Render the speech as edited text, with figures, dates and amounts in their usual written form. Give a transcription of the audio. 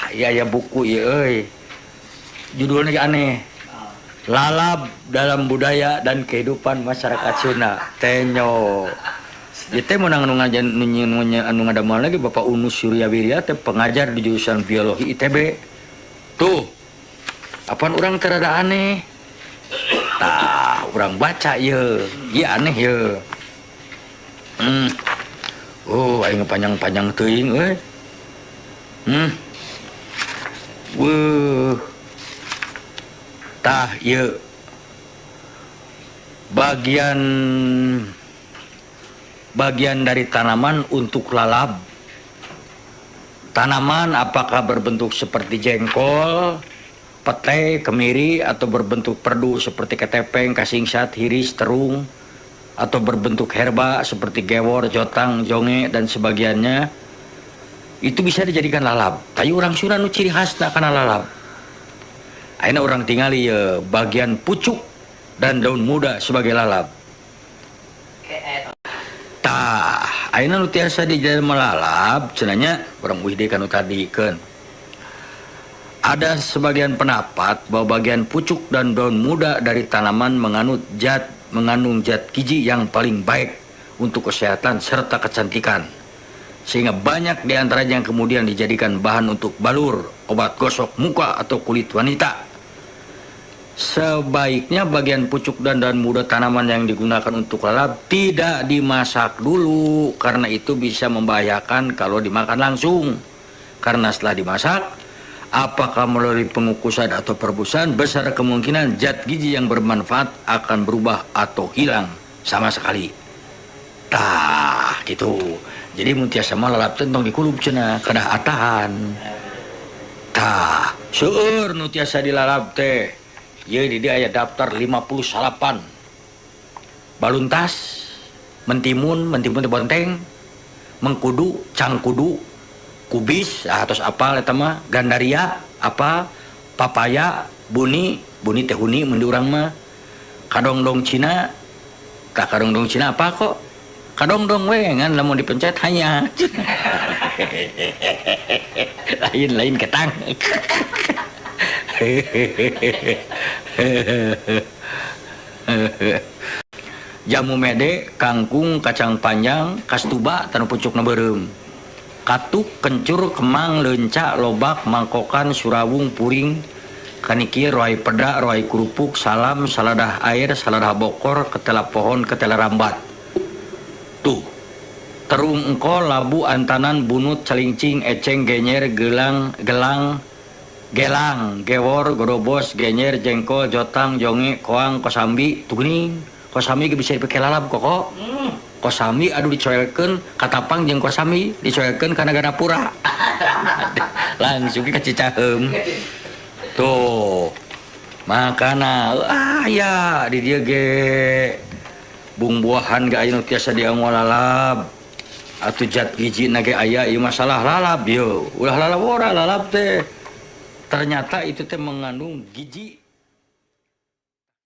Tah, ieu aya buku ieu euy. Judulnya ge aneh. Lalab dalam budaya dan kehidupan masyarakat Sunda. Tenyo. Ieu teh meunang nu ngajan anu ngadamel lagi Bapak Unus Suryawirya teh pengajar di jurusan biologi ITB. Tuh. Apaan urang teh rada aneh. Tah, urang baca ieu. Ieu aneh ieu. Oh, aing panjang-panjang teuing euy. Weuh. Tah ieu. Bagian dari tanaman untuk lalab. Tanaman apakah berbentuk seperti jengkol, pete, kemiri, atau berbentuk perdu seperti ketepeng, kasingsat, hiris, terung, atau berbentuk herba seperti gewor, jotang, jonge, dan sebagiannya, itu bisa dijadikan lalab. Tapi orang Sunda nu ciri khasna kana lalab. Ayeuna urang tingali ye, bagian pucuk dan daun muda sebagai lalab. Tah, ayeuna nu tiasa dijadikan melalap, cenanya urang uih deui kanu tadi keun. Ada sebagian pendapat bahwa bagian pucuk dan daun muda dari tanaman mengandung zat gizi yang paling baik untuk kesehatan serta kecantikan. Sehingga banyak diantaranya yang kemudian dijadikan bahan untuk balur, obat gosok muka atau kulit wanita. Sebaiknya bagian pucuk dan daun muda tanaman yang digunakan untuk lalap tidak dimasak dulu, karena itu bisa membahayakan kalau dimakan langsung. Karena setelah dimasak, apakah melalui pengukusan atau perebusan, besar kemungkinan zat gizi yang bermanfaat akan berubah atau hilang sama sekali. Tah, gitu. Jadi mun tiasa mah lalap teh tong dikulub cenah, kedah atahan. Tah, seueur nu tiasa dilalap teh. Ieu di dieu aya daftar 58. Baluntas, mentimun, mentimun teh bonteng, mengkudu, cangkudu, kubis, atos apal eta mah, gandaria, apa, papaya, buni, buni teh huni mun di urang mah. Kadongdong Cina, tah kadongdong Cina apa kok? Kadongdong we ngan lamun dipencet hanya. Lain-lain ketang. Jamu mede, kangkung, kacang panjang, kastuba, tanu pucukna beureum. Katuk, kencur, kemang, leunca, lobak, mangkokan, surawung, puring, kanikir, roai peda, roai kerupuk, salam, saladah air, saladah bokor, ketela pohon, ketela rambat. Tuh, terung engkol, labu, antanan, bunut, calincing, eceng, genyer, gelang, gelang, gelang, gewor, gorobos, genyer, jengkol, jotang, jonge, koang, kosambi, tugening. Kosambi ge bisa dipake lalap koko. Kosambi aduh dicoelkeun katapang jeung kosambi dicoelkeun kana Ganapura. Langsung ke Cicaheum. Tuh. Makana ya di dieu ge bungbuahan ge aya nu tiasa dianggo lalap. Atuh zat gizina ge aya ieu masalah lalap ieu. Ulah lalap ora lalap teh. Ternyata itu teh mengandung gizi.